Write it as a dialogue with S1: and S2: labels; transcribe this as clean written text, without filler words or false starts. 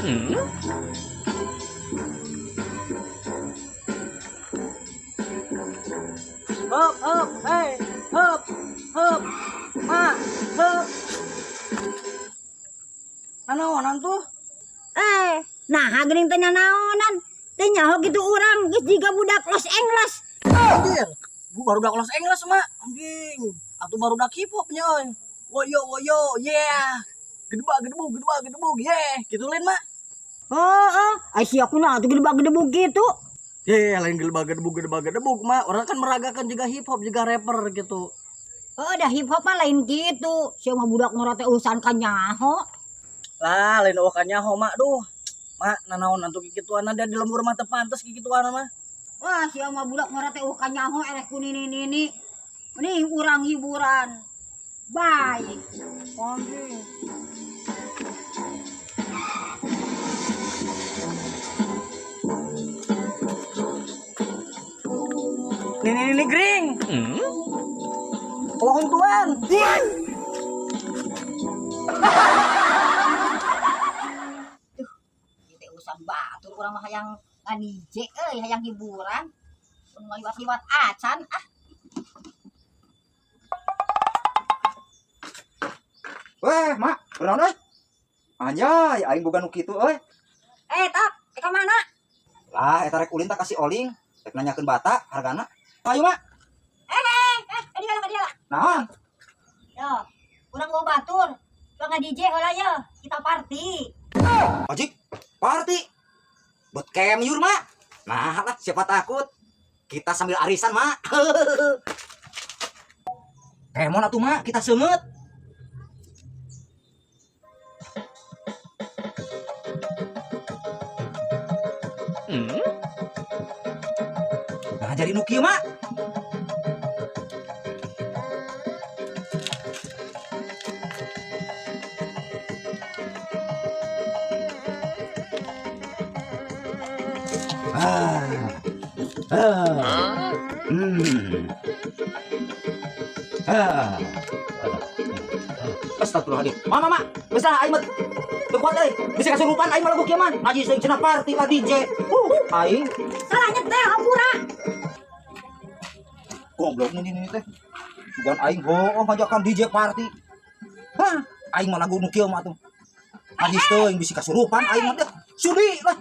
S1: Hop, hop, hey, hop, hop, ma, hop. Nanaonan tuh?
S2: Nah, geuning teh nanaonan. Teh nyaho kitu urang geus jiga budak Los Angeles.
S1: Anjir, bu barudak Los Angeles, mak. Anjing, atuh barudak hip hop nya euy. Woyo woyo, yeah. Gedebak gedebuk, gedebak gedebuk, yeah. Gitu lain, mak.
S2: Heeh, ai sia kunaon atuh gedebak-gedebuk kitu.
S1: Ye, lain gedebak gedebuk, gedebak gedebuk, mak. Orang kan meragakan juga hip hop, juga rapper gitu.
S2: Oh, dah hip hop mah lain gitu. Sia mah budak ngora teh urusan ka nyaho.
S1: Lah, lain eueuh ka nyaho, mak. Duh. Mak, nanaon atuh kikituan ada di lembur mah teu pantes kikituan mah.
S2: Wah, sia mah budak ngora teh eueuh ka nyaho ereh ku nini-nini. Mending urang hiburan. Bye.
S1: Anjing. Nini nini gring. Pohon tuan.
S2: Ieu teh urusan batur urang mah hayang ngadije euy, hayang hiburan. Mun ngaliwat-liwat acan ah.
S3: Weh, mak, kunaon euy? Anjay, aing boga nu kitu euy.
S2: Tak, ka mana?
S3: Lah, eta rek ulin tak kasih oling, rek nanyakeun bata hargana. Ayo, mak.
S2: Dia lah, dia lah.
S3: Naon?
S2: Yo, urang bawa batur. Bang ngadije heula ye, kita party.
S3: Ojek, party. Buat kemyur, mak. Nah lah, siapa takut? Kita sambil arisan, mak. Kemon atuh, mak, kita seungeut. Nah, jadi nu kieu, mak. Ah. Ah. Ah. Astagfirullahaladzim. Mama, mama, bisa aing mah teu kuat euy. Bisa kasurupan aing mah lagu kieu mah. Najis teuing cenah party lah DJ. Aing
S2: Salah nyetel hampura.
S3: Goblok nih nih teh. Sugan aing hooh ngajakan DJ party. Hah, aing mah lagu nu kieu mah atuh. Najis teuing bisi kasurupan aing mah teh. Sudi lah.